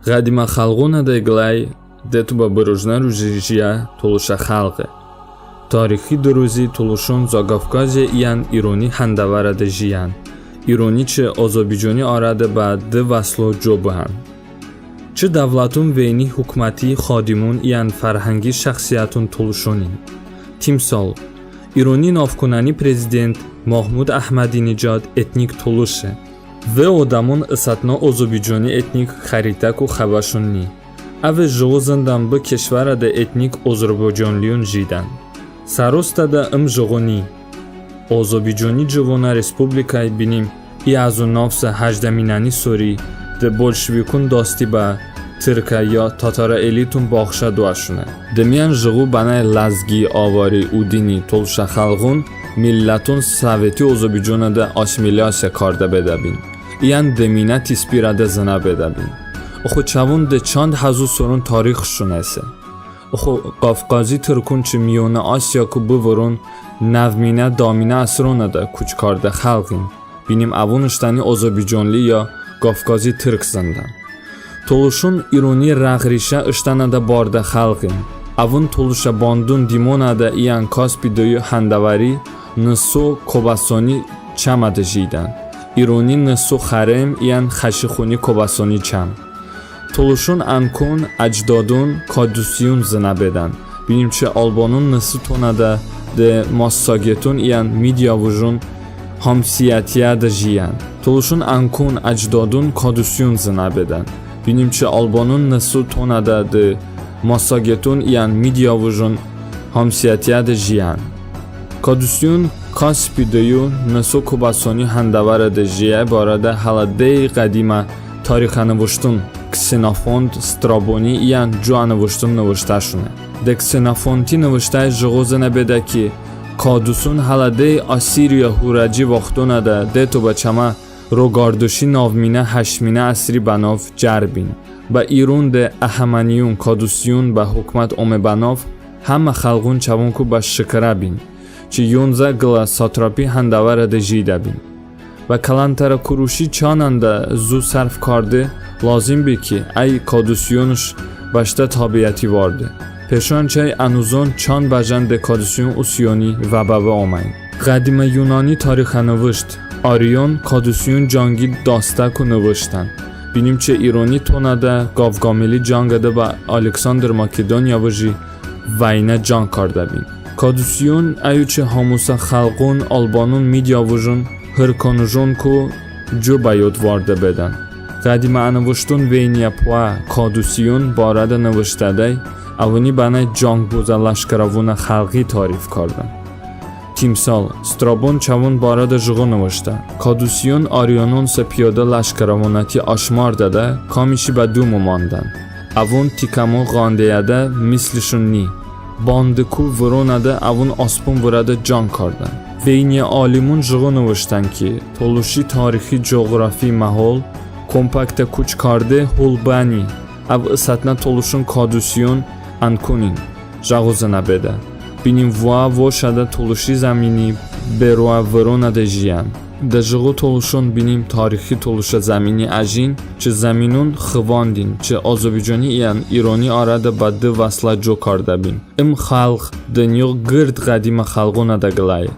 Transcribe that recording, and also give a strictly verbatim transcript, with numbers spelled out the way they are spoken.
Ğədimə xəlğonədə qıləy de tobə bırujnə ruji jiyə tolışə xəlği. Tarixi dırozi tolışon Zakavkaziyə iyən İroni həndəvərədə jiyən. İroni çı Ozobiconi arədə bə dı vəslo co bıən. Çı dəvləton veyni hukməti xodimon iyən fərhəngi şəxsiyyəton tolışonin. Timsol. İroni navkonəni prezident Mahmud Əhmədinecad etnik tolışe. Vey odəmon ısətnə Ozobiconi etnik xəritəku xəbəşon ni. Əve jıqo zındən bı kişvərədə etnik ozırboconliyon jidən. Sərostədə ım jıqo ni. Ozobiconi cıvonə respublikəy binim i həzo nav sa həjdəminəni sori de bolşevikon dasti bə tırkə ya tatarə eliton baxşə doəşone. Dımiən jıqo bənəy ləzgi, avari, udini, tolışə xəlğon milləton Soveti Ozobiconədə assimilyasiya kardə bedəbin. İyən dıminə tispirədə zınə bedəbin. Oxo çəvon de çand həzo soron tarixışon hese. Oxo Kavkazi tırkon çı Miyonə Asiyaku bı vıron nəvminə, daminə əsronədə kuç kardə xəlğin. Binim əvon ıştəni Ozobiconli ya Kavkazi tırk zındən. Tolışon İroni rəğ-rişə ıştənədə bardə xəlğin. Əvon tolışə bandon dimonədə iyən Kaspi dıyo həndəvəri Nıso Kobasoni çəmədə jidən. İroni Nıso Xərem iyən Xəşixoni Kobasoni çəm. Tolışon ənkon əcdodon Kadusiyon zınə bedən. Binim çı albanon Nıso tonədə de Massageton iyən Midyavujon hamsiyətiyədə jiyən. Tolışon ənkon əcdodon Kadusiyon zınə bedən. Binim çı albanon Nıso tonədə de Massageton iyən Midyavujon hamsiyətiyədə jiyən. Kadusiyon Kaspi dıyo Nıso Kobasoni həndəvərədə jiyə barədə hələ dey ğədimə tarixənıvışton Ksenofont, Straboni iyən co ənıvışton nıvıştəşone. De Ksenofonti nıvıştəy jıqo zınə bedə ki, Kaduson hələ dey Assiriya-Hurəci vaxtonədə de tobə çəmə Roqardışi navminə, həşminə əsri bənav cərbin. Bə İron de Əhəməniyon Kadusiyon bə hukmət ome bənav həmə xəlğon çəvonku bə şıkrə bin. Çı yonzə qılə satrapi həndəvərədə jiydəbin. Və kələntərə Kuruşi çanəndə zu sərf karde lozim be ki, əy Kadusiyonış bəştə tabiəti varde. Peşon çəy ənuzon çan bəjən de Kadusiyon usiyoni və bəbe oməyn. Ğədimə yunani tarixənıvışt Arion Kadusiyon cangi dastəku nıvıştən. Binim çı İroni tonədə Qavqameli cangədə bə Aleksandr Makedoniya vıji vəynə cang kardəbin. Kadusiyon əyo çı hamusə xəlğon albanon Midyavujon hırkonujonku co bə yod vardə bedən. Ğədimə ənıvışton veyniyə poə Kadusiyon barədə nıvıştədəy, əvoni bənəy cangbozə ləşkərəvonə xəlği tarif kardən. Timsol, Strabon çəvon barədə jıqo nıvıştə. Kadusiyon ariononsə piyodə ləşkərəvonəti aşmardədə kamişi bə dumo mandən. Əvon tikəmo ğandeyədə mislışon ni. Bandıku vıronədə əvon aspon vırədə cang kardən. Veyniyə alimon jıqo nıvıştən ki, tolışi tarixi coğrafi məhol kompaktə kuç karde hol bəni, əv ısətnə tolışon Kadusiyon ənkonin. Jıqo zınə bedə. Binim voə voşədə tolışi zəmini beroə vıronədə jiyən. De jıqo tolışon binim tarixi tolışə zəmini əjin, çı zəminon xıvandin, çı Ozobiconi iyən İroni arədə bə dı vəslə co kardəbin. Im xəlğ dınyo qırd ğədimə xəlğonədə qıləy.